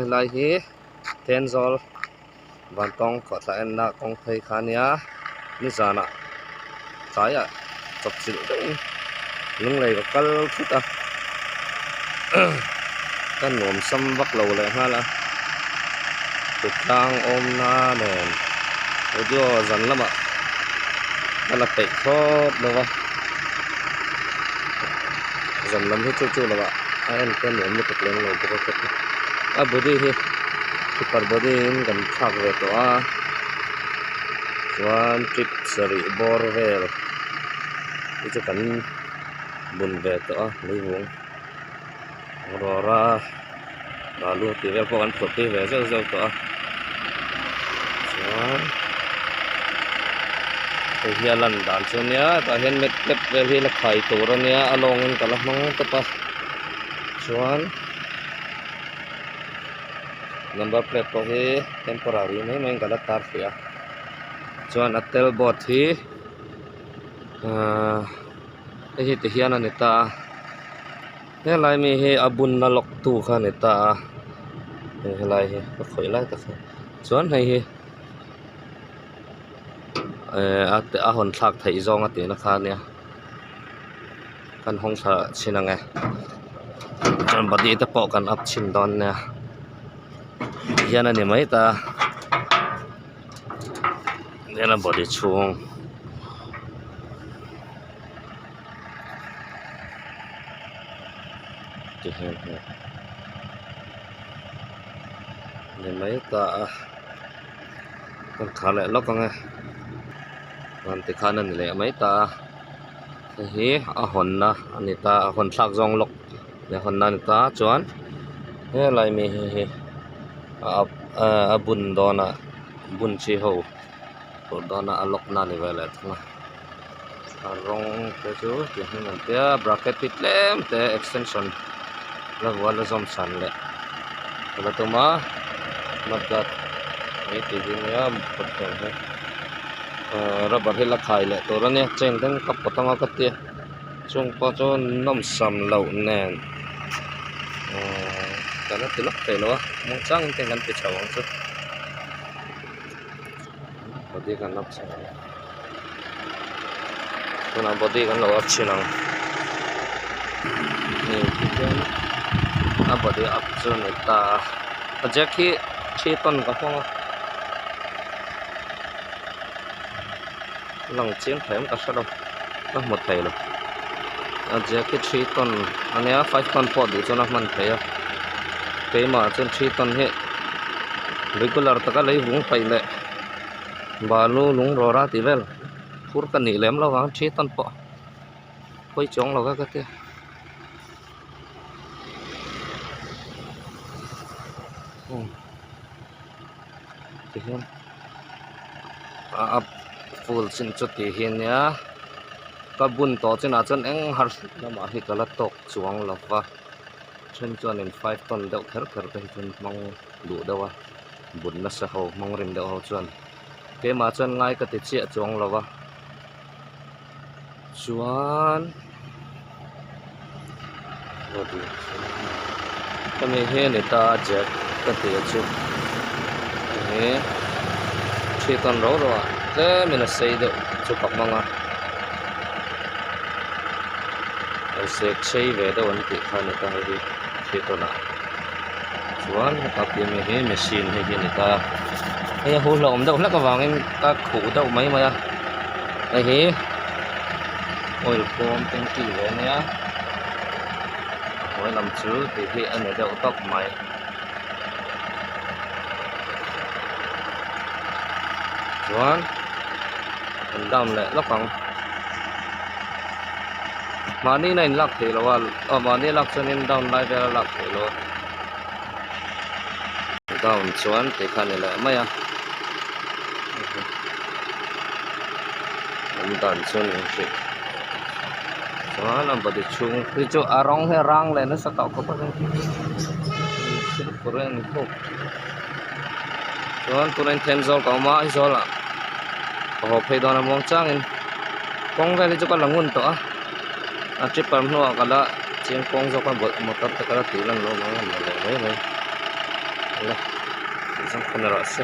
Helai hi Thenzawl Vantawng khawhthla enna kawng phei kha a nia nizanah tlaiah chawpchilh deuhin lunglei ka kal thut a ka nuam sam vak lo leh nghal a thutlang awmna nen audio zan lamah ka la peih thlawt lo va zan lam hi chu chu lovah a en te nuam lutuk lem lo bawk a ka ti a body hi super body in kan thlak ve tawh a chuan trip sarih bawr vel hi chu kan bun ve tawh a leivung rawra balu tih vel pawh kan phurh pui ve zeuh zeuh tawh a chuan hei hi a lan dan chu a nia tah hian mat tap vel hi la khai tur a nia a lawngin ka la hmang tawp a chuan number plate pawh hi temporary mai maiin ka la tar hrih a chuan a tel board hi ahh hei hi ti hian a ni ta a helai mi hi a bunna lawk tu kha a ni ta a hei helai hi ka khawih lai tak hi chuan hei hi ehh a hawn thlak theih zawng a tihna kha a nia kan hawng thla chhin ang e chuan body te pawh kan up chhin dawn nia tihian a ni mai ta a body chhung. Ti hian hei ni mai ta a kan khar leh lawk ang e rawn ti khan a ni leh mai ta a hei hi a hawnna a ni ta a hawn thlak zawng lawk leh hawnna a ni ta chuan helai mi hi hi a up a bun dawn a bun chi ho phurh dawn a a lock na a ni ve leh thung a. A rawng te chu ti hming an tia bracket hi tlem te extension la vual a zawm san leh ka la tum a mudguard mai tih hi nia kawt hi ahh rubber hi la khai leh tur a nia chain ten ka pawt anga ka tia chung pawh chu nawmsam loh nen ahh ka la ti lawk thei lo a muangchangin te kan ti chho ang chu body kan up chhin ang. Tunah body kan lo up chhin ang hei ti hian a body up chu a ni ta a a jack hi thi tawn ka hmang a lang chiang thei em ka hre lo ka hmu thei lo a jack hi thi tawn a nia five tawn pawh duh chuan a hman theih a keimah chuan thi tawn hi regular taka lei vung paih leh. Balu lung rawra tih vel phur ka nih lem lo vang thi tawn pawh pawi chuang lo ka tia. Tihian a up full chin chu ti hi ania ka bun tawh chinah chuan eng harsat lamah hi ka la tawk chuang lo va then chuanin five ton deuh kher kher te hi chuan hmang duh deuh a. But nasa ho hmang rim deuh ho chuan keimah chuan ngai ka ti chiah chuang lo va chuan hemi hi a ni ta a jack ka ti a chu hei thi tawn ro ro ah tlemin a sei deuh chu ka hmang a sek sei ve deuh an tih kha a ni ta hei hi thi tawn ah. Chuan heta piah mi hi machine hei hi a ni ta a hei a huh hlauhawm deuh hlek avangin ka khuh deuh mai mai a hei hi oil pump tanky ve a nia a hnuai lam chu tih hi a ni deuh tawp mai. Chuan an down leh lawk ang mahni in a inlak theih loh a aw mahni a lak chuanin down lai vel a lak theih loh a down chuan tih kha a ni leh mai a an dan chuan in hrih chuan a body chhung hi chu a rawng hi a rang leh nasa tawh khawp a thil kawr a ni bawk chuan tunah hian Thenzawl ka awm a Aizawl ah ka haw phei dawn a muang changin kawng vel hi chu ka la ngun tawh a a tripper hnuah ka la chiang kawng zawk a motor te ka la tih lan loh vang a ni leh mai mai. Le tih zawng kha ni rawh se.